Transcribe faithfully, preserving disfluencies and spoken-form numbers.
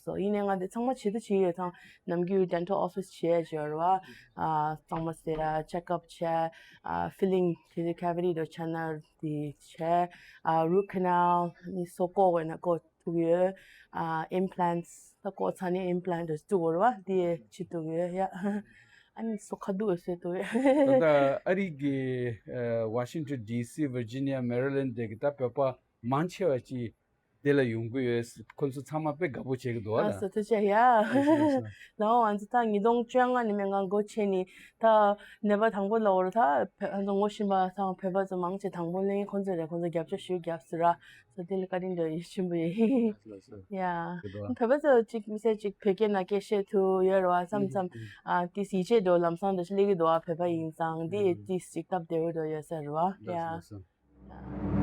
སོ་ཡིན་ནའི་ང་འདི་ཚང་མ་བྱེད་དུ་བྱེད་ཡོད་ཙང་ནམ་རྒྱུན་dental office་བྱེད་ཡ་བྱེད་ཡོད་རེད་བ། ཨ་གཙང་མ་སེ་ཡ་check up་བྱས། ཨ་filling་དེ་cavity་དུ་ཆ་ན་དེ་བྱས། ཨ་root canal་ནི་སོ་ཀོ་བས་ན་ཀོ་ཐུག་ཡོད། ཨ་implants་ད་ཀོ་ཚ་ནི་implant་དུ་བཙུགས་ཡོད་རེད་བ། དེ་བྱེད་ཐུག་ཡོད་ཡ། ཨ་ནི་སོ་ཁ་དུ་བས་སོ་ཐུག་ཡོད། ད་ལྟ་ཨ་རི་གི་ཨ་Washington D C Virginia Maryland་དེ་གི་ད་བོད་པ་མང་ཆེ་བ་ཅིག་དེ་ལ་ཡོང་གི་ཡོད། ཁོ་ཚོ་ཚང་མ་དཔེ་དགའ་པོ་བྱེད་ཀྱི་འདུག་ཨ་ལ། ཨ་སོ་ཐུགས་རྗེ་ཆེ་ཡ། ལའོ་ང་ཚོ་ད་ཉིས་སྟོང་བཅོ་ལྔ་ནས་མེད་ང་འགོ་བྱས་ནས་ད་ནད་པ་དང་པོ་ལ་འོར་ད་ང་ཚོ་ངོ་ཤེས་པ་དང་བོད་པ་ཚོ་མང་ཆེ་དང་པོ་ལེན་ཁོ་ཚོ་རེད། ཁོ་ཚོ་རྒྱབ་སྐྱོར་ཞུ་རྒྱབ་སུ་ར་སོ་དེ་ལ་བཀའ་དྲིན་འདྲ་ཡིད་ཆེན་པོ་ཡིན། ཡ། བོད་པ་ཚོ་གཅིག་མི་ཚེ་གཅིག་བོད་སྐད་ན་སྐད་བཤད་ཐུབ་ཡོད་རེད་བ། མཚམས་མཚམས་ཨ་ཏིས་ཡིད་ཆེས་འགྲོ་ལམ་སང་འགྲོ་ཆེ་ལེགས་ཀྱི་འདུག་ཨ། བོད་པ་ཡིན་ཙང་འདི་ཏིས་གཅིག་སྟབས་བདེ་བོ་འགྲོ་ཡོད་ས་རེད་བ། ཡ།